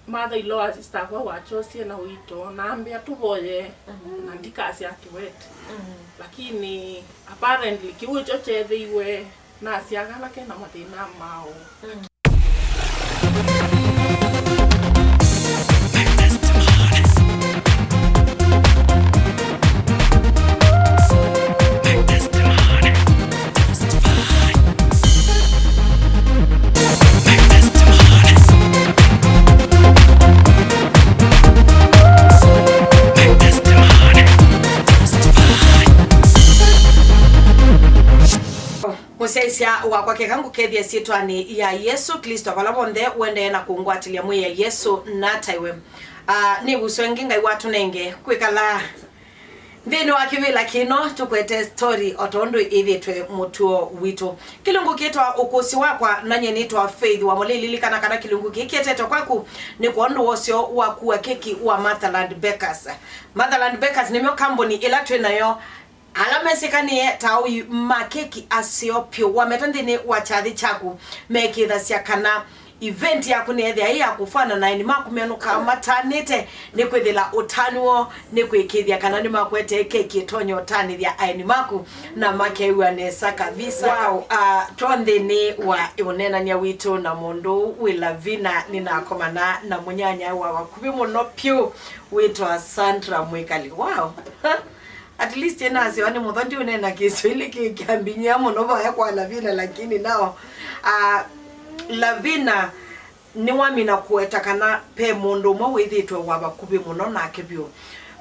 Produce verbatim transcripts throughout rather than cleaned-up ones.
Mother-in-law wa sister akwa wachosie na ũito, na ambĩa tũvoye, na ndikasya kĩwete. Lakini apparently kĩu nĩkyo kyethĩiwe, nasya kana kena mathĩna mao. Mũsyaĩĩsya wakwa, keka ngũkethye syĩtwanĩ ya Yesũ Klĩsto, vala vonthe ũendee na kũngwatĩlya Mwĩai Yesũ nataĩwe. Ah, nĩ vuso ĩngĩ Ngai watũnenge kwĩkala nthĩnĩ wa kĩvĩla kĩno, tũkwete story o tondũ ĩthĩtwe mũtuo witũ. Kĩlungu kĩtwa Ũkũsĩ Wakwa, na nyie nĩtwa Faith Wamũlĩ. Lilikana kana kĩlungu kĩĩ kĩetetwe kwaku nĩ kwondũ wa ũseo wa kũkua keki wa Motherland Bakers. Motherland Bakers nĩmyo kambuni ĩla twĩ nayo, ala mesĩkanĩe ta aui ma keki aseo pyũ. Wameta nthĩnĩ wa kyathĩ kyaku, mekĩthasya kana event yaku nĩyĩthĩawa ĩ ya kũfana na aeni maku menũkaa matanĩte, nĩkwĩthĩla ũtanu woo nĩ kũĩkĩĩthya kana nĩmakwetee keki ĩtonya ũtanĩthya aeni maku na makew'a nesa kabisa. Wow, uh, twa nthĩnĩ wa ũneenany'a witũ na mũndũ wĩ Lavina, nĩnakomana na mũnyanya wa vakuvĩ mũno pyũ wĩtwa Sandra Mwĩkali. Wow. At least ĩnasyoa nĩ mũtho, ndiũneena Kĩswahili kĩ kyambinyia mũno vaya kwa Lavina, lakini nao, ah, Lavina nĩwamina kũweta kana ve mũndũ ũmwe wĩthĩĩtwe wa vakuvĩ mũno nake vyũ,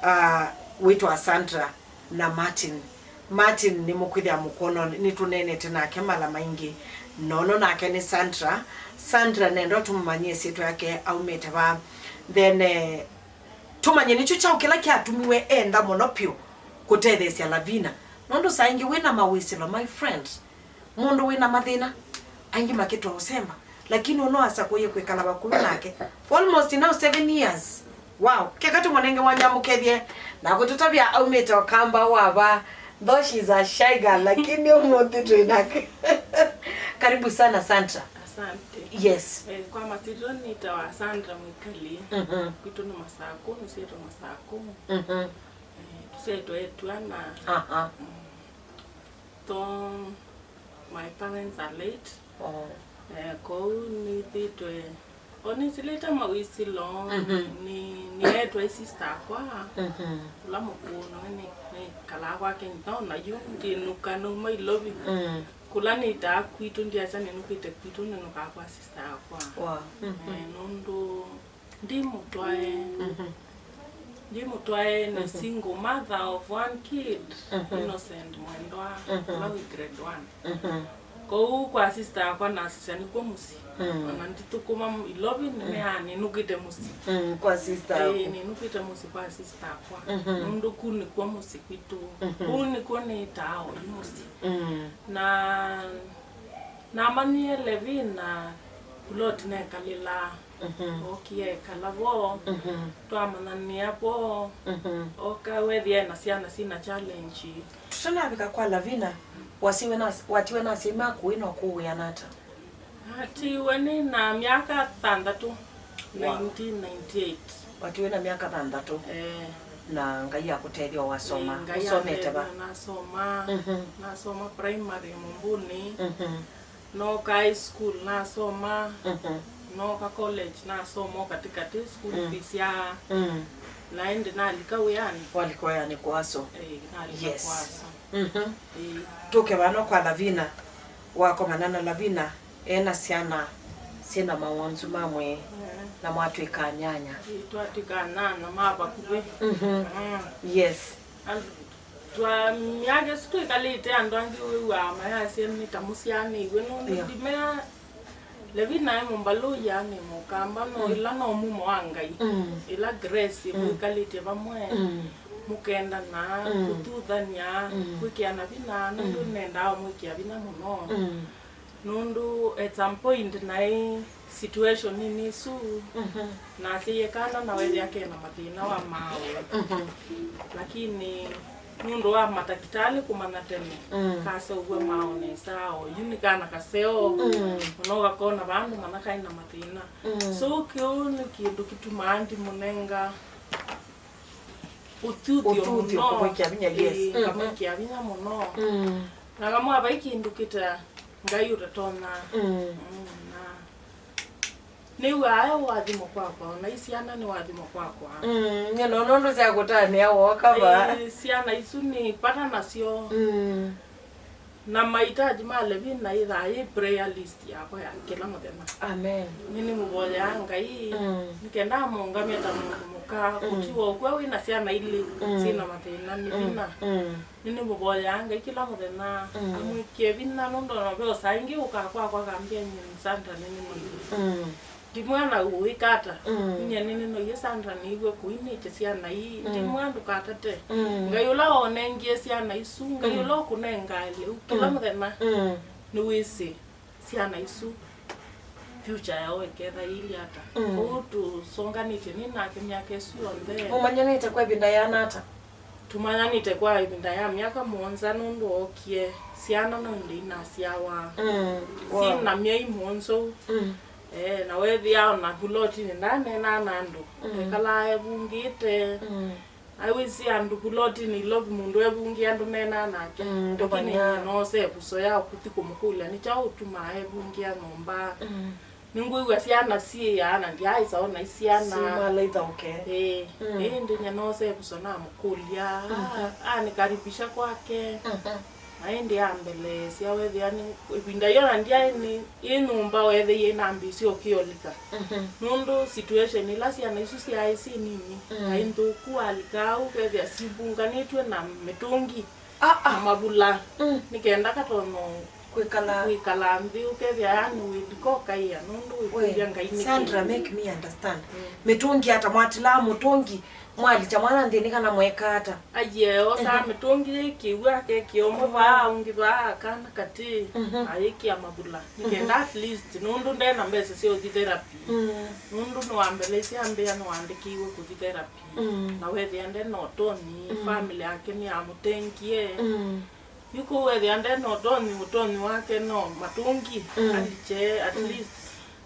ah, wĩtwa Sandra na Martin. Martin nĩmũkwĩthĩa mũkwona, nĩtũneenete nake mala maingĩ, nono nake nĩ Sandra. Sandra nenda tũmũmanyie syĩtwa yake aumĩte va, then, eh, tũmanye nĩkyo kyaũ kĩla kyatumiwe enda mũno pyũ kũtetheesya Lavina. Nũndũ saa ingĩ wĩ na mawĩsĩlo, my friend, mũndũ wĩ na mathĩna, aingĩ makĩtwa ũsemba, lakini ũno asakũie kwĩkala vakuvĩ nake for almost now seven years. Wow, keka tũmũnenge mwanya mũkethye na kũtũtavya aumĩte Ũkamba wa va, though she's a shy girl, lakini ũmũnthĩ twĩ nake. Karibu sana, Sandra. Asante. Yes. Eh, kwa masyĩtwa nĩtawa Sandra Mwĩkali. Mhm. Kwitũ nĩ Masakũ, nĩsyaĩtwe Masakũ. Mhm. Eh, tũsyaĩtwe etwana. Aha. Mm. Though my parents are late. Oh. Eh, kwoou nĩthĩtwe, o nĩsilĩte mawĩsĩlo, mhm, nĩ, nĩeetwa ĩ sister akwa, mhm, ũla mũkũũ noe nĩ, nĩkalaa kwake ngitha, o na yu ndĩnũka nauma Ilovi. Mm. Kũla nĩtaa kwitũ, ndyasya nĩnũkĩte kwitũ, nĩnũkaa kwa sister akwa. Wow. Mhm. Eh, nũndũ ndi mũtwae, mhm, ndi mũtwae, nĩ, mhm, single mother of one kid, mhm, Innocent Mwendwa, mhm, ũla wĩ grade one. Mhm. Kwoou kwa sister akwa nasisya nĩkw'o mũsyĩ. Mm. Ona ndithũkũma m-, Ilovi, mm, nĩmeaa nĩnũkĩte mũsyĩ. Mm, kwa sister, ĩĩ, aku. Nĩnũkĩte mũsyĩ kwa sister akwa. Mhm. Nũndũ ku nĩkw'o mũsyĩ kwitũ. Mhm. Kũu nĩkw'o nĩtaa oyu mũsyĩ. Mm. Na namanyie Lavina plot nekalĩlaa. Mhm. Ookie ekala vo. Mhm. Twamanyania vo. Mhm. Oka wethĩa na syana syina challenge. Tũtanavika kwa Lavina, wasiwe na, watiwe na asyai maku wĩ na ũkũũ wĩana ata? Natiwe nĩ na myaka thanthatũ. Wow. Nineteen ninety-eight. Watiwe na myaka thanthatũ. Eh. Na Ngai akũtethya wasoma. Eh, Ngai, ũsomete va? Andethya, nasoma. Mhm. Nasoma primary Mumbuni. Mhm. Nooka high school nasoma. Mhm. Nooka college nasoma o katikati, school, mm, fees ya. Mm. Na ĩndĩ nalika wĩanĩ. Walika wĩanĩ kũaso. Eh, nalika, yes, kũaso. Mhm. Ĩĩ. Tũke vano kwa Lavina. Wakomana na Lavina, ena syana syĩna mawonzu ma mwĩĩ, eh, na mwatw'ĩka anyanya. Ĩĩ, twatw'ĩka anyanya ma vakuvĩ. Mhm. Mm. Yes. And twa myaka ĩsu twĩkalĩte, andũ angĩ wĩw'aa mayasya nĩ ta mũsyaanĩw'e, nũndũ, yeah, ndimea Lavina e mũmbalũya nĩ mũkamba, no, mm, ĩla no mumo wa Ngai. Mm. Ĩla grace, mm, mwĩkalĩte vamwe, mm, mũkendana, mm, kũthuthany'a, mm, kwĩkĩana vinya, nũndũ, mm, nendaa ũmwĩkĩa vinya mũno. Mm. Nũndũ at some point naĩ situation-inĩ ĩsu, mhm, nasyaie kana na wethĩa kena mathĩna wa maaũ. Mhm. Lakini nũndũ wa matakĩtalĩ kũmanya tene, mm, kaseũvw'a maonesa oyu nĩ kana kaseo, mm, mũno ũkakona vandũ mana kaĩ na mathĩna. Mm. So kĩu nĩ kĩndũ kĩtumaa ndimũnenga ũthuthyo. Ũthuthyo mũno. Kũmwĩkĩa vinya, yes. Ĩĩ, mm, ngamwĩkĩa vinya mũno. Mm. Na ngamwĩa vai kĩndũ kĩta Ngai ũtatonya. Mm. Mm, na nĩw'aa e wathimo kwakwa, ona i syana nĩ wathimo kwakwa. Mm, nyie nona ũndũ sya kũtanĩa wooka va. Ĩĩ, syana isu nĩ vata nasyo. Mm. Na mahitaji ma Levina ĩthaa yĩ prayer list yakwa ya kĩla mũthenya. Amen. Nĩnĩmũvoyaa Ngai, mm, nĩkenda amũũngamye ta mũndũ mũka, mm, kũtiwa ũkw'a wĩ na syana ilĩ, mm, syĩ na mathĩna, mm, mĩthĩna. Mm. Nĩnĩmũvoyaa Ngai kĩla mũthenya, mm, amwĩkĩe vinya, nũndũ ona ve o saa ingĩ ũkaa kwakwa akambĩa, "Nyie Sandra nĩnĩnoie." Mm. Ndimwĩa na ũĩka ata. Mm. Nyie nĩnĩnoie Sandra nĩiw'e kũinĩte syana ii. Mm. Ndimwĩa ndũkatate. Mm. Ngai ũla wonengie syana isu, Ngai, mm, ũla ũkũnengaa lĩu kĩla, mm, mũthenya, mm, nĩwĩsĩ syana isu future yao ĩketha yĩilyĩ ata. Mm. Kwoou tũsonganĩtye nĩ nake myaka ĩsu yonthe. Mũmanyanĩte kwa ĩvinda yĩana ata? Tũmanyanĩte kwa ĩvinda ya myaka mũonza nũndũ ookie syana no ĩndĩ inasyawa. Mm. Wow. Syĩ na myei mũonza ũu. Mm. Eh, na weethĩa ona vulotinĩ ndaneenaa na andũ. Mm. Ekalaa evungĩte. Mm. Awĩsĩ andũ vulotinĩ Nailovi mũndũ evungĩa andũ meenaa nake. Mm, lakini ndũmanya. Nyie noose ĩvuso ya kũthi kũmũkũlya nĩ kyaũ ũtumaa evungĩa nyũmba. Mm. Nĩngwĩw'a syana syĩaa na ndyaaĩsa ona i syana. Simalaithaũke. Ĩĩ. Mm. Ĩndĩ nyie noose ĩvuso namũkũlya. Mhm. Anikaribisha kwake. Mhm. Na ĩndĩ ambeleesya, weethĩa nĩ ĩvinda yĩyo na ndyaĩ nĩ ĩ nyũmba, weethĩie nambĩĩsye ũkĩolika. Mhm. Nũndũ situation ila syana isu syaĩ syĩ nini, mm, yaĩ nthũku, walika au, ũkethĩa sivunganĩtw'e na mĩtũngi, ah, ah, na mavula, mm, nĩ kenda katonya kwĩkala, kwĩkala nthĩ, ũkethĩa yani wĩlika ũkaĩa, nũndũ wĩkũlya Ngai nĩkĩ. Sandra, make me understand. Mm. Mĩtũngi ata? Mwatilaa mũtũngi, mwalikya mwana nthĩnĩ kana mweeka ata? Aiee, osaa, mhm, mĩtũngi yĩ kĩw'ũ, akekĩa ũmwe vaa, ũngĩ vaa, kana katĩ, mhm, ayĩkĩa mavula. Nĩ kenda, mhm, at least, nũndũ nde na mbesa sya ũthi therapy. Mm. Nũndũ nĩwambeleisye ambĩa nĩwaandĩkĩiwe kũthi therapy. Mm. Na weethĩa nde na ũtonyi, mm, family yake nĩyamũtengie. Mm. Yu kũu weethĩa nde na ũtonyi, ũtonyi wake no matũngi, mm, alikye, at, mm, least.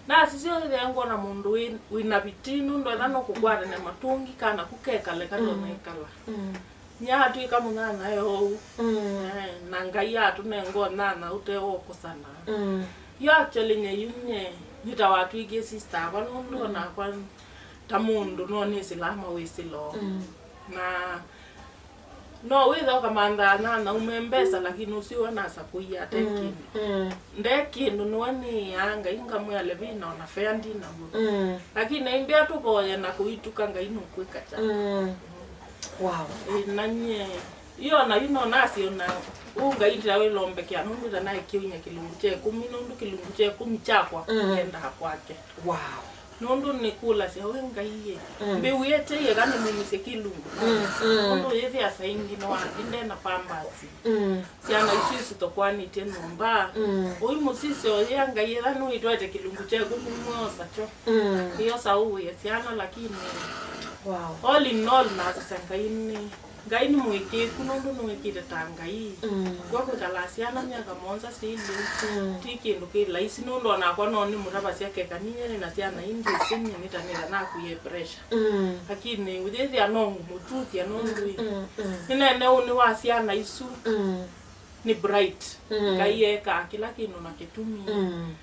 Nasisya ũthĩa ngwona mũndũ wĩ, wĩna vitii, nũndũ ethwa no kũkwatana matũngi, kana kũ kekale katonya, mm, ĩkala. Mm. Nyie atw'ĩka mũnyanya e oou. Mm. Eh, na Ngai atũnenga ũnyanya ũte wa ũkosana. Mm. Yu actually nyie yu nyie, nyie ta watw'ĩkie sister ava, nũndũ, mm, onakwa ta mũndũ no nĩsĩlaa mawĩsĩlo. Mm. Na no wĩtha ũkamantha anyanya aume mbesa, lakini ũsu we nasa kũia ate, mm, kĩndũ. Mm. Nde kĩndũ, nĩwe nĩaa Ngai ngamwĩa Levina ona fea ndinaw'o. Mm. Lakini aimbĩa tũvoye na kũituka Ngai nũkwĩka kya. Mm. Wow. Ĩ, na nyie, yu ona yu no nasye ona ũu Ngai ndĩrawĩlombekea nũndũ ta naĩ kĩunya kĩlungu kya ĩkũmi, nũndũ kĩlungu kya ĩkũmi kyakwa, mm, kĩendaa kwake. Wow. Nũndũ nĩkũlasya we Ngai ĩ, mm, mbĩw'ĩte ĩ eka nĩmumisye kĩlungu. Mm, mm. Nũndũ yĩthĩa saa ingĩ nĩwathi nde na pambasi. Mm. Syana isu isitokwanĩtye nyũmba. Mm. Ũi mũsisya ũyĩa Ngai ĩla nũitwete kĩlungu kya ĩkũmi mwosa kyo. Mm. Ĩosa ũwĩe syana, lakini, wow, all in all, nasisya Ngai nĩ Ngai nĩ mũĩkĩĩku nũndũ nĩwĩkĩte ta Ngai. Mm. Kwa kwĩkala syana myaka mũonza syĩ ilĩ, mm, ti kĩndũ kĩ laisi, nũndũ onakwa no nĩmũtavasya keka ninyie nĩ na syana ii ndyĩsĩ nyie nĩtanĩtha nakuie pressure. Mm. Lakini ũyĩthĩa no ngũmũtuthya nũndũ ĩ, mm, mm, nĩnene ũnĩ wa syana isu, mm, nĩ bright. Mm. Ngai ekaa kĩla kĩndũ na kĩtumi. Mm.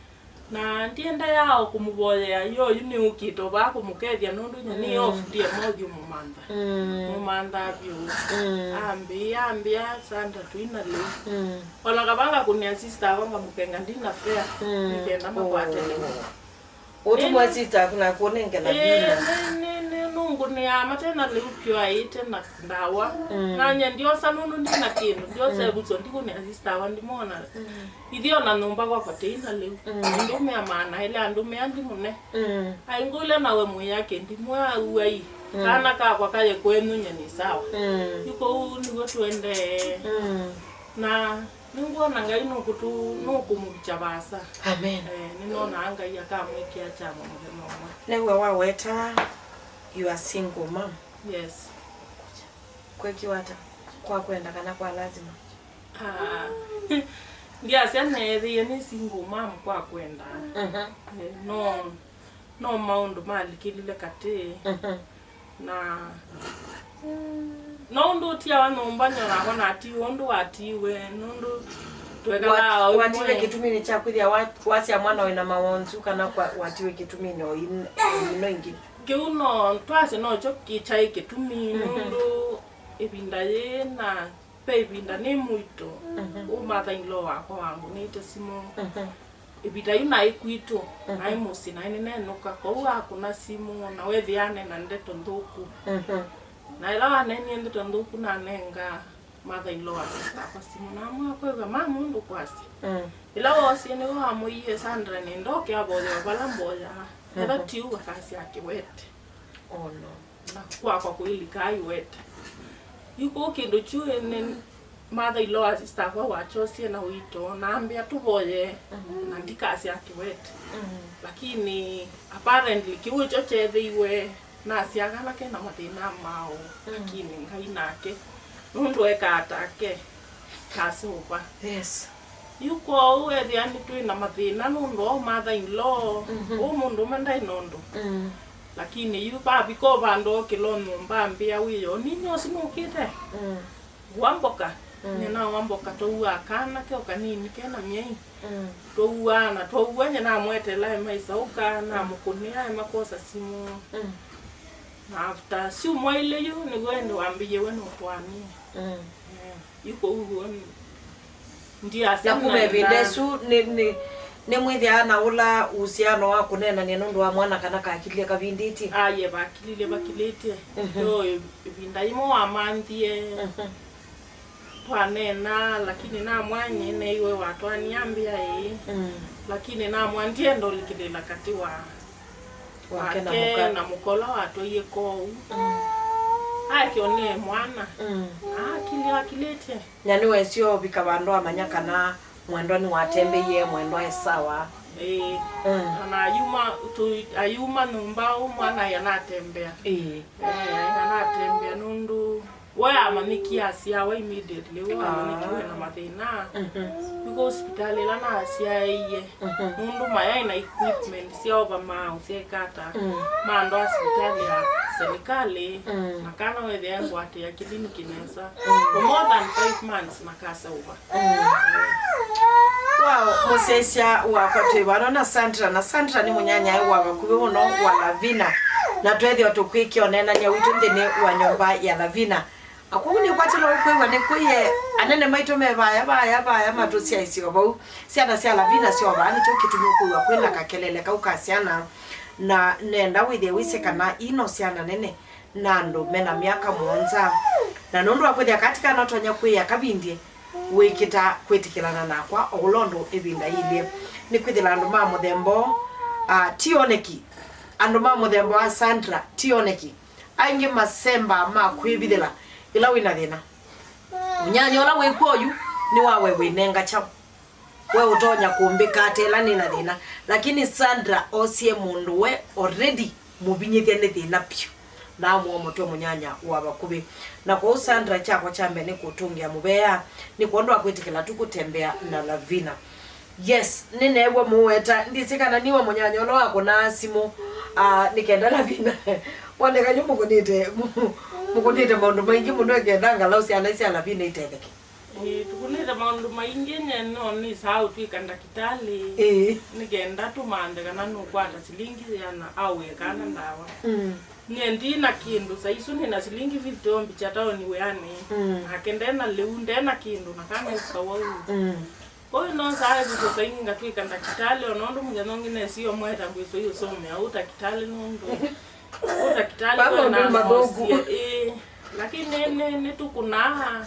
Na ndiendae o kũmũvoyea, yo yu nĩũkĩte o vaa kũmũkethya nũndũ nyie nĩ, mm, off ndiye mothi ũmũmantha. Mm. Mũmanthaa vyũ. Mm. Ambĩa, ambĩa, Sandra, twĩna lĩu. Mm. Ona kavanga kũnĩa sister akwa ngamũkenga ndina fare, mm, nĩkenda makwate lĩu. Oh. Ũtũmwe sister aku na kũnengela, ĩĩ, vina. Nĩ, nĩ, nĩ, nũngũnĩaa mate na lĩu pyo aĩte na ndawa. Mm. Na nyie ndiosa nũndũ ndina kĩndũ, ndiosa, mm, ĩvuso ndikũnĩa sister akwa ndimona. Mm. Ithyĩ ona nyũmba kwakwa tĩina lĩu. Mm. Ndũmĩa maana elĩ andũmĩa ndimũne. Mm. Aingũlya nawe mwĩyake ndimwauai. Mm. Kana kakwa kaye kwenyu nye nĩ sawa. Mm. Yu kũu nĩw'o tũendee. Mm. Na nĩngwona Ngai nũkũtũ-, nũkũmũvikya vaasa. Amen. Eh, nĩnonaa Ngai akamwĩkĩa kyama mũthenya ũmwe. Nĩwe waweta you are single mom. Yes. Kwekiwa ata? Kwa kwenda kana kwa lazima? Ah, ndyasya neethĩie nĩ single mom kwa kwenda. Mhm. Eh, no, no maũndũ malikĩlile katĩ. Mhm. Na no ũndũ ũtiawa nyũmba nyonakwa natiwe ũndũ watiwe, nũndũ twekalaa Wat- watiwe kĩtuminĩ kya kwĩthĩa wa- wasya mwana wĩna mawonzu kana kwa- watiwe kĩtuminĩ o in- o ino ingĩ? Kĩu no twasye nokyo kĩkyaĩ kĩtumi, nũndũ ĩvinda yĩĩ na ve ĩvinda nĩ mũito, ũ mother-in-law wakwa wangũnĩte simũ. Ĩvinda yu naĩ kwitũ, naĩ mũsyĩ, naĩ nĩnenũka, kwoou akũna simũ na wethĩa aneena ndeto nthũku. Na ĩla waneenie ndeto nthũku, nanenga mother-in-law wa sister wakwa simũ, namwĩa kwĩw'a ma mũndũ kwasya. Ĩla woosie nĩwe wamũie Sandra nĩ ndoke avoyewa vala mboyaa, ethwa ti ũu akasya akĩwete. Oh no. Na kwakwa kũilika aiwete. Yu kũu kĩndũ kyu nĩ mother-in-law wa sister akwa wakyosie na ũito, na ambĩa tũvoye, na ndikasya akĩwete. Lakini apparently kĩu ĩkyo kyethĩiwe, nasya kana kena mathĩna mao, lakini Ngai nake nũndũ ekaa take kasũva. Yes. Yu kwoou ethĩa nĩtwĩ na mathĩna nũndũ wa mother-in-law, ũũ mũndũũme ndaĩ na ũndũ. Lakini yu vavika o vandũ okĩla o nyũmba ambĩa wĩoo, nini ũsu nũkĩte? Wamboka. Nyina wamboka twauaa kana ke o kanini kena myei. Twauaa na twauaa, nyina amwetela emaisauka, namũkũnĩa emakwosa simũ. Na after syumwa ilĩ yu nĩw'o ĩndĩ wambĩie we nũtũanie. Eh, yu kũu w'o ndiasya. Na kuma ĩvinda ĩsu nĩ- nĩ- nĩmwĩthĩaa na ũla uhusiano wa kũneenany'a nũndũ wa mwana kana kakilye kavindĩtye? Aye, vakililye vakilĩtye. Yo ĩ- ĩvinda yĩmwe wamanthie, twaneena, lakini namwaa nyie neiwe watwania mbĩa ĩĩ. Lakini namwaa ndienda ũlikĩlĩla katĩ wa wake na mũka- na mũka ũla watwaie kwoou. Aekĩonee mwana. Akili akilĩtye. Na nĩwesie ũvika vandũ amanya kana mwendwa nĩwatembeie, mwendwa e sawa. Ĩĩ. Na ayuma tu- ayuma nyũmba ũ mwana aĩ anatembea. Ĩĩ. Ĩĩ, aĩ anatembea nũndũ we amanyĩkie asyawa immediately, we amanyĩkiwe na mathĩna. Yu kũu sipitalĩ ĩla nasyaĩie, nũndũ mayaĩ na equipment sya ova maaũ syaĩkata, mandwa sipitalĩ ya silikalĩ, na kana wethĩa ngwatĩa kiliniki nesa for more than five months na kasauva. Wow, mũsyaĩĩsya wakwa twĩ vano na Sandra, na Sandra nĩ mũnyanyae wa vakuvĩ mũno wa Lavina, na twethĩwa tũkwĩkĩa ũneenany'a witũ nthĩnĩ wa nyũmba ya Lavina. Akw'o nĩkwatĩla ũkwĩw'a nĩkũie anene maitũ me vaya vaya vaya matũsyaĩĩsye o vau. Syana sya Lavina syovaa, nĩkyo kĩtumi ũkwĩw'a kwĩ na kakelele kau ka syana, na nenda wĩthĩe wĩsĩ kana ii no syana nene na andũ me na myaka mũonza. Na nũndũ wa kwĩthĩa kati kana ũtonya kwĩĩa kavindĩ, wĩkĩta kwĩtĩkĩlana nakwa o ũla ũndũ ĩvinda yĩilye. Nĩkwĩthĩla andũ ma mũthemba ũũ, ah, ti oneki. Andũ ma mũthemba wa Sandra ti oneki. Aingĩ masembaa ma kwĩvithĩla ĩla wĩ na thĩna. Ũnyanya ũla wĩ kw'o oyu nĩ wa we wĩnenga kyaũ. We ũtonya kũmbĩka ata ĩla nĩ na thĩna? Lakini Sandra osie mũndũ we already mũvinyĩthya nĩ thĩna vyũ, na amũa mũtwe mũnyanya wa vakuvĩ. Na kwoou Sandra, kyakwa kya mbee nĩ kũtũngĩa mũvea, nĩ kwondũ wa kwĩtĩkĩla tu kũtembea na Lavina. Yes, nĩneew'a mũweta, ndyĩsĩ kana niwe mũnyanya ũla wakũnaa simũ, ah, nĩ kenda Lavina wone kanyũ mũkũnĩte, mũkũnĩte maũndũ maingĩ mũno, ĩkenda ngalau syana sya Lavina itetheke. Ĩĩ, tũkũnĩte maũndũ maingĩ, nye no nĩsaa ũtw'ĩka ndakĩtalĩ. Ĩĩ. Nĩ kenda tũmanthe kana nũkwata silingi yĩana aũĩe kana ndawa. Mm. Nye ndi na kĩndũ, saa isu nĩ na silingi fifty ombikya taoni wĩanĩ. Mm. Nake nde na lĩu, nde na kĩndũ, na kana ũkawa ũu. Mm. Ũyũ no saa ĩvĩtũka ingĩ ngatw'ĩka ndakĩtalĩ, ona ũndũ mũthenya ũngĩ nesie ũmweta ngwĩswa ũsomea ũtakĩtalĩ nũndũ ũtakĩtalĩ. Vava kwĩ na ũndũ mathũku. Ĩĩ, lakini nĩ- nĩ- nĩtũkũnaa,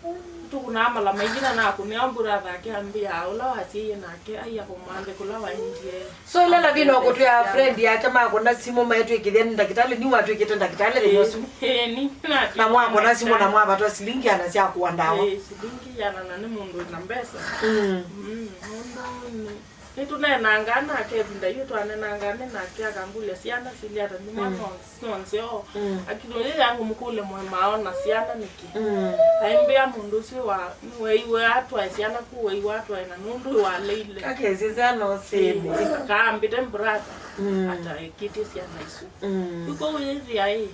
nĩtũkũnaa mala maingĩ na nakũnĩa mbura thake ambĩa ũla wasyaie nake aia kũmanthe kũla waendie. So ĩla Lavina ũkũtwĩa friend yake makũna simũ maetw'ĩkĩthya nĩ ndakĩtalĩ, nĩ watw'ĩkĩte ndakĩtalĩ thĩna ũsu? Ĩĩ, nĩ- na mwakũna simũ na mwavatwa silingi ana sya kũa ndawa. Ĩĩ, silingi ana na nĩ mũndũ wĩna mbesa. Mm. Mm, nũndũ nĩ- Nĩtũneenangaa nake ĩvinda yu twaneenangaa nĩ nake, akambũlya syana silĩ ata, nĩ mwana Mm. o nzeo. Mm. Lakini ũyũ yangũmũkũlya mũemao na syana nĩkĩ? Mm. Aimbĩa mũndũ ũsu wa, nĩweiwe atwae syana ku, weiwe atwae na nũndũ waleile. Akesĩ syana ũsĩnĩ. Kaambĩte brother, Mm. ataekĩtye syana isu. Mm. Yu kwoou yĩthĩa ĩ,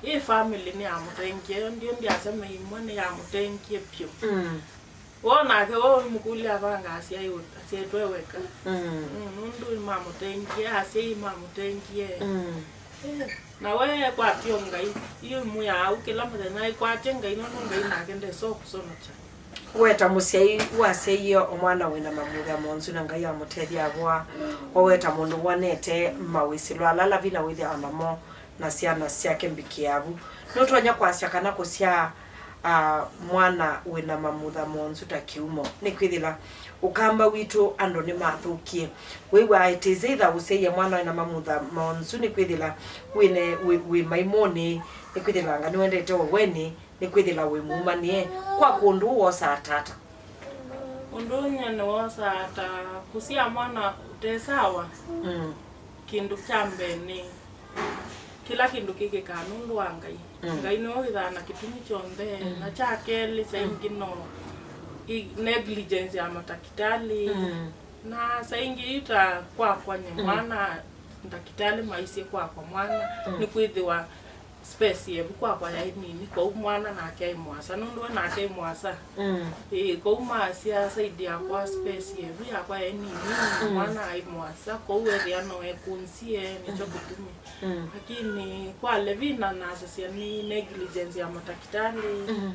ĩ family nĩyamũtengie, yo ndio ndiasema imwe nĩyamũtengie vyũ. Mm. Woo nake we ũimũkũlya avanga asyaĩ-, asyaĩtwe weka. Mm. Mm, nũndũ mamũtengie, asyai mamũtengie. Mm. Eh, na we kwatio Ngai, iyo imwĩaa au kĩla mũthenya, ĩkwatye Ngai, nũndũ Ngai nake ndesa ũkũsonokya. We ta mũsyai wasyaie o mwana wĩna mamutha monzu na Ngai amũtethya avoa, o we ta mũndũ wonete mawĩsĩlo ala Lavina wĩthĩawa namo, na syana syake mbikĩavu. Nũtonya kwasya kana kũsyaa, ah, mwana wĩna mamutha monzu ta kĩumo, nĩkwĩthĩla ũkamba witũ andũ nĩmathũkie. Wĩw'aa it is either ũsyaie mwana wĩna mamutha monzu nĩkwĩthĩla wĩne, wĩ, wĩ maimũnĩ, nĩkwĩthĩlanga nĩwendete ũweni, nĩkwĩthĩla wĩ mumanĩe. Kwa kũndũ ũũ wosaa tata? Ũndũ ũnyie nĩwosaa ta kũsyaa mwana ũte sawa. Mm. Kĩndũ kya mbee nĩ kĩla kĩndũ kĩkĩkaa nũndũ wa Ngai. Mm. Ngai nĩwe wĩthaa na kĩtumi kyonthe. Mm. Na kya kelĩ, saa ingĩ no i-, negligence ya matakĩtalĩ. Mm. Na saa ingĩ yu ta kwakwa nyie Mm. mwana, ndakĩtalĩ maisye kwakwa mwana, Mm. nĩkwĩthĩwa space yevu kwakwa yaĩ nini, kwoou mwana nake aĩ mũasa, nũndũ we nake aĩ mũasa. Mm. Ĩĩ, kwoou maasya side yakwa space yevu yakwa yaĩ nini, na Mm. mwana aĩ mũasa, kwoou ethĩa no ekũnzie, nĩkyo Mm. kĩtumi. Mm. Lakini kwa Levina nasasya nĩ negligence ya matakĩtalĩ. Mm.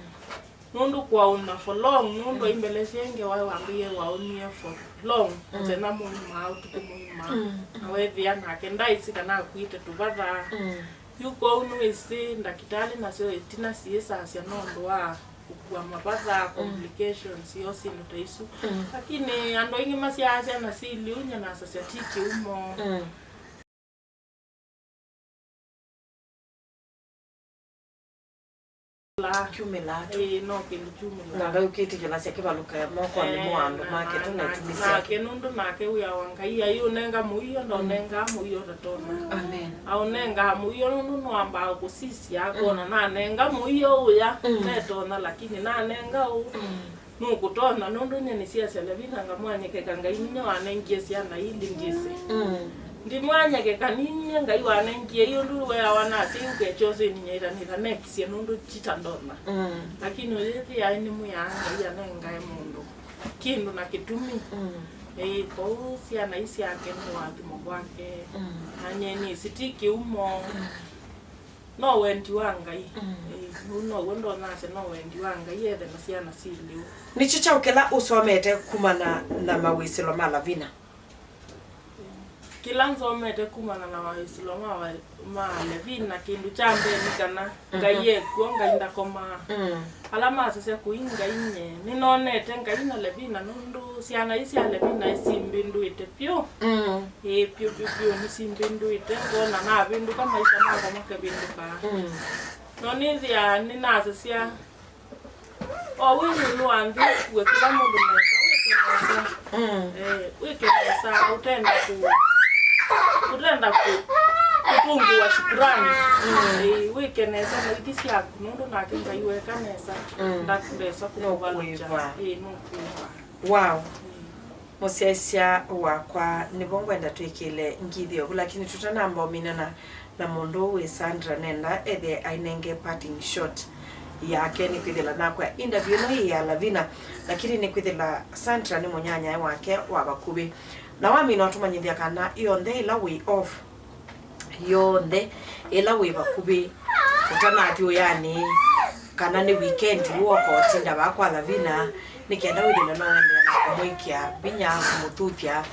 Nũndũ kwaũna for long, nũndũ Mm. aimbelesya ngewa wambĩie waũnie for long, Mm. mũthenya mũima, ũtukũ mũima. Mm. Na wethĩa nake ndaĩsĩ kana akuĩte tũvatha. Mm. Yu kwoou nĩwĩsĩ ndakĩtalĩ nasyo ĩtina siĩsasya nũndũ wa kũkua mavatha, Mm. complications, yo syĩndũ ta isu. Mm. Lakini andũ aingĩ masyaasya na siliu nyanasasya ti kĩumo. Mm. Kyumĩlaa tu. Ĩĩ, no kĩndũ kyumĩlaa. Na Ngai ũkĩtĩkĩlasya kĩvalũke mokonĩ Eh, mwa andũ na, make tu na, na ĩtumi na, syake. Nake nũndũ nake wĩa wa Ngai, aiũnenga mũio, ndonengaa mũio ũtatonya. Amen. Aũnengaa mũio nũndũ nũambaa kũsisya, Mm. akona nanenga mũio ũya, Mm. netonya, lakini nanenga ũũ. Mm. Nũkũtonya, nũndũ nyie nĩsiasya Levina ngamwanyekeka Ngai ninyie wanengie syana ili ndĩsĩ. Mm. Ndimwanyekeka ninyie Ngai wanengie yu ũndũ weawa nasya yu kekyosĩ ninyie ĩtanĩtha nekisye nũndũ kyitandonya. Mm. Lakini ũyĩthĩa nĩmwĩaa Ngai anengae mũndũ kĩndũ na kĩtumi. Mm. Ĩĩ, kwoou syana ii syake nĩ ũathimo kwake. Mm. Na nyie nĩsĩ ti kĩumo. Mm. No wendi wa Ngai. Mm. Ĩĩ, ũu now'o ndonasya no wendi wa Ngai ethe na syana syĩ lĩu. Nĩkyo kyaũ kĩla ũsomete kumana na mawĩsĩlo ma Lavina? Kĩla nsomete kumana na mawĩsĩlo ma wa-, ma Lavina, kĩndũ kya mbee nĩ kana Mhm. Ngai ekw'o, Ngai ndakomaa. Mm. Ala masasya kũi Ngai nye, nĩnonete Ngai na Lavina nũndũ syana ii sya Lavina isimbĩndũĩte vyũ. Mm. Ĩĩ, vyũ, vyũ, vyũ, nĩsimbĩndũĩte. Ngona navĩndũka, maisha makwa makavĩndũka. Mm. No nĩthĩaa nĩnasasya, o wĩ ĩũlũ wa nthĩ, we kĩla mũndũ nesa, wĩke nesa. Mm. Eh, wĩke nesa, ũtenda kũ-, ũtenda kũ-, kũtũngĩwa shukurani. Mm. Eh, wĩke nesa na ithi syaku, nũndũ nake Ngai weka nesa, Mm. nda-, ndesa kũkũvalũkya. Nũkwĩva. Eh, nũkwĩva. Wow. Mm. Mũsyaĩĩsya wakwa, nĩvo ngwenda twĩkĩle ngithyo vu, lakini tũtanamba ũminana na mũndũ ũũ wĩ Sandra, nenda ethĩe ainenge parting shot yake, nĩkwĩthĩla nakwĩa interview ĩno yĩ ya Lavina, lakini nĩkwĩthĩla Sandra nĩ mũnyanyae wake wa vakuvĩ. Na wamina ũtũmanyĩthya kana yonthe ĩla wĩ off, yonthe ĩla wĩ vakuvĩ, ũtanathi ũyanĩ, kana nĩ weekend woka ũtinda vaa kwa Lavina, nĩ kenda wĩthĩle no ũendeea na kũmwĩkĩa vinya, kũmũthuthya,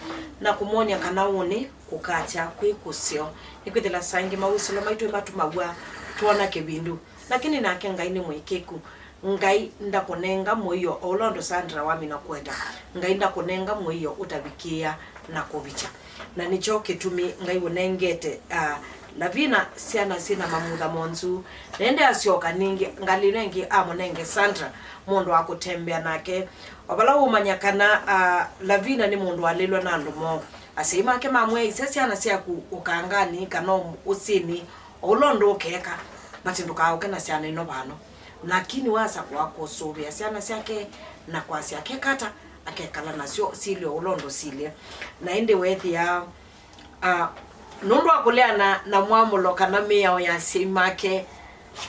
na kũmwony'a kana ũnĩ kũkakya kwĩ kũseo. Nĩkwĩthĩla saa ingĩ mawĩsĩlo maitũ matumaw'a twona kĩvindu, lakini nake Ngai nĩ mũĩkĩĩku. Ngai ndakũnenga mũio, o ũla ũndũ Sandra wamina kũweta, Ngai ndakũnenga mũio ũtavikĩĩa na kũvikya. Na nĩkyo kĩtumi Ngai ũnengete, ah, Lavina syana syĩ na mamutha monzu, na ĩndĩ asyoka ningĩ ngalĩ ĩno ĩngĩ amũnenge Sandra mũndũ wa kũtembea nake. O vala ũũmanya kana, ah, Lavina nĩ mũndũ walĩlwe na andũ moo, asyai make mamwĩa, "Isya syana syaku ũkanganĩ kana ũsĩnĩ, o ũla ũndũ ũkeeka, but ndũkaaũke na syana ino vano." Lakini wasakũa kũsũvĩa syana syake na kwasya akekata, akekala nasyo silye o ũla ũndũ silye. Na ĩndĩ weethĩa, ah, nũndũ wa kũleana na mwamũlo kana mĩao ya asyai make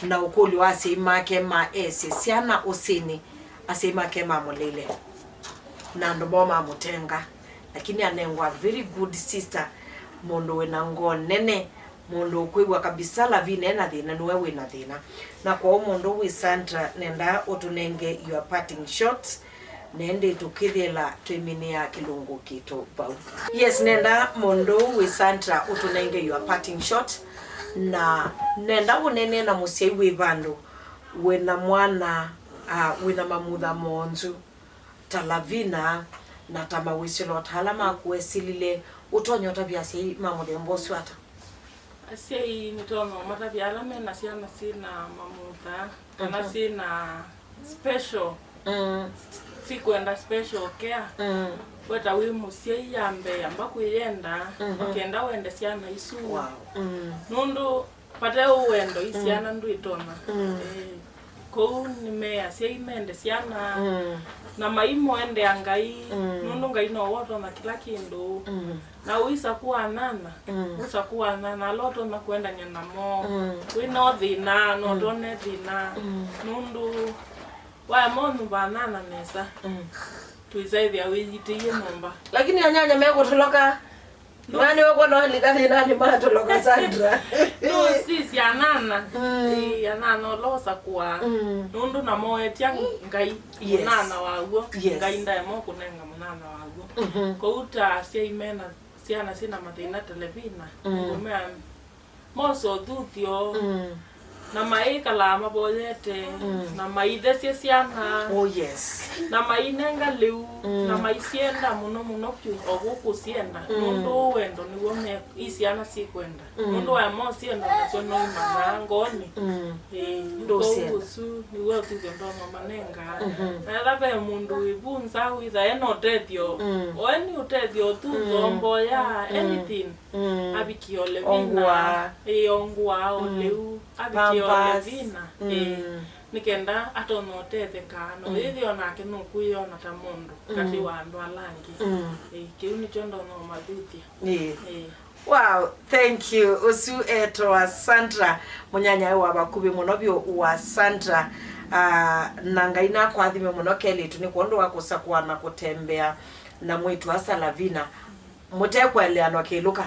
na ũkũlyo wa asyai make ma esĩ syana ũsĩnĩ, asyai make mamũleile na andũ moo mamũtenga, lakini anengwa very good sister, mũndũ wĩna ngoo nene, mũndũ ũkwĩw'a kabisa Lavina ena thĩna, nĩwe wĩna thĩna. Na kwoou mũndũ wĩ Sandra, nenda ũtũnenge your parting shot, na ĩndĩ tũkĩthĩla twĩminĩa kĩlungu kitũ vau. Yes, nenda mũndũ wĩ Sandra ũtũnenge your parting shot, na nenda ũnene na mũsyai wĩ vandũ wĩna mwana, ah, wĩna mamutha monzu ta Lavina, na ta mawĩsĩlo ta ala maku wesilile, ũtonya ũtavya asyai ma mũthemba ũsu ata? Asyai nĩtonya ũmatavya ala me na syana syĩ na mamutha, kana Mhm. syĩ na special, Mm. sikwenda special care. Mm. Weta wĩ mũsyai ya mbee, amba kwĩyenda, Mhm. ũkenda wende syana isu. Wow. Mm. Nũndũ vate ũwendo, i syana ndwĩtonya. Mm. Eh, kwoou nĩmeasya imende syana, Mm. na maimũendea Ngai, Mm. nũndũ Ngai nowe ũtonya kĩla kĩndũ. Mm. Na ũisakũa anyanya, Mm. ũsakũa anyanya ala ũtonya kũendany'a namo. Mm. Wĩ no thĩna, no Mm. tone thĩna. Mm. Nũndũ waema ũnyuva anyanya nesa, Mm. twĩsaĩthĩa wĩyitĩie nyũmba. Lakini anyanya mekũtũloka. Mwana ũkwona alika thĩnanĩ matũloka Sandra. No, sisi anyanya. Mm. Ĩĩ, anyanya ũla ũsakũa. Mm. Nũndũ namo etya Ngai Yes. mũnyanya waw'o. Yes. Ngai ndaema kũnenga mũnyanya waw'o. Mhm. Kwoou ta asyai mena syana syĩna mathĩna ta Lavina, Mm. nĩkũmea mose ũthuthyo, Mm. na maĩkalaa mavoyete, Mm. na maithesye syana, Oh, yes. na mainenga lĩu, Mm. na maisyenda mũno mũno vyũ, o kũkũ syenda, Mm. nũndũ wendo nĩw'o me, i syana sikwenda. Mm. Nũndũ wa mo syenda nasyo noimanyaa ngoonĩ. Mm. Ĩĩ, Ndũsyenda. Kwoou ũsu nĩw'o ũthuthyo ndonya manenga. Mhm. Na ethĩwa ve mũndũ wĩvunza, wĩtha ena ũtethyo, Mm. oeni ũtethyo, ũthutho, Mm. mboya, Mm. anything. Mm. Avikie o Lavina. Ongua. Ĩĩ, ongua o Mm. lĩu. Avikie o Pampers. Lavina. Mm. Ĩĩ, nĩ kenda atonya ũtetheka, na Mm. wĩthĩa o nake nũkwĩyona ta mũndũ Mm. katĩ wa andũ ala angĩ. Mm. Ĩĩ, kĩu nĩkyo ndonya ũmathuthya. Ĩĩ. Ĩĩ. Wow, thank you. Ũsu etawa Sandra, mũnyanyae wa vakuvĩ mũno vyũ wa Sandra. Ah, na Ngai nakwathime mũno kelĩtu nĩ kwondũ wa kũsakũa na kũtembea na mwĩĩtu asa Lavina. Mũtekũeleanwa kĩlũka,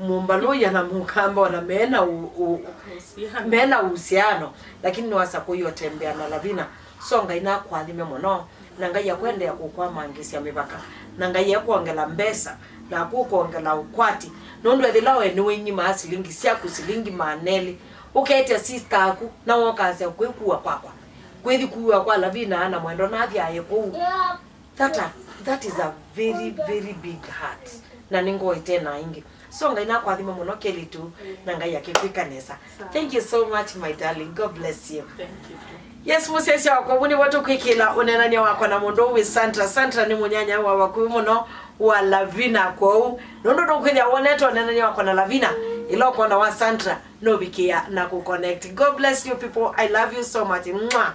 mũmbalũya na mũkamba ona mena u, u, Uhusiano. Mena uhusiano, lakini nĩwasakũie ũtembea na Lavina. So Ngai nakwathime mũno, na Ngai akũendeea kũkwamangĩsya mĩvaka, na Ngai ekwongela mbesa, naku ũkongela ũkwati, nũndũ ethĩla we nĩwĩnyimaa silingi syaku, silingi maana elĩ, ũketya sister aku, na wokasya kwĩkua kwakwa, kwĩthi kuwa kwa Lavina na mwendo nathi aĩ kũu. That, a, that is a very, very big heart. Na nĩ ngoo ĩte na ĩngĩ. So Ngai nakwathime mũno kelĩtu, na Ngai akĩkwĩka nesa. Sawa. Thank you so much, my darling. God bless you. Thank you too. Yes, mũsyaĩĩsya wakwa, ũu nĩw'o tũkwĩkĩla ũneenany'a wakwa na mũndũ ũũ wĩ Sandra. Sandra nĩ mũnyanya wa vakuvĩ mũno wa Lavina. Kwoou, nũndũ nũkwĩthĩa wonete ũneenany'a wakwa na Lavina, ĩla ũkona wa Sandra, nũvikĩa na kũconnect. God bless you people. I love you so much. Mwah.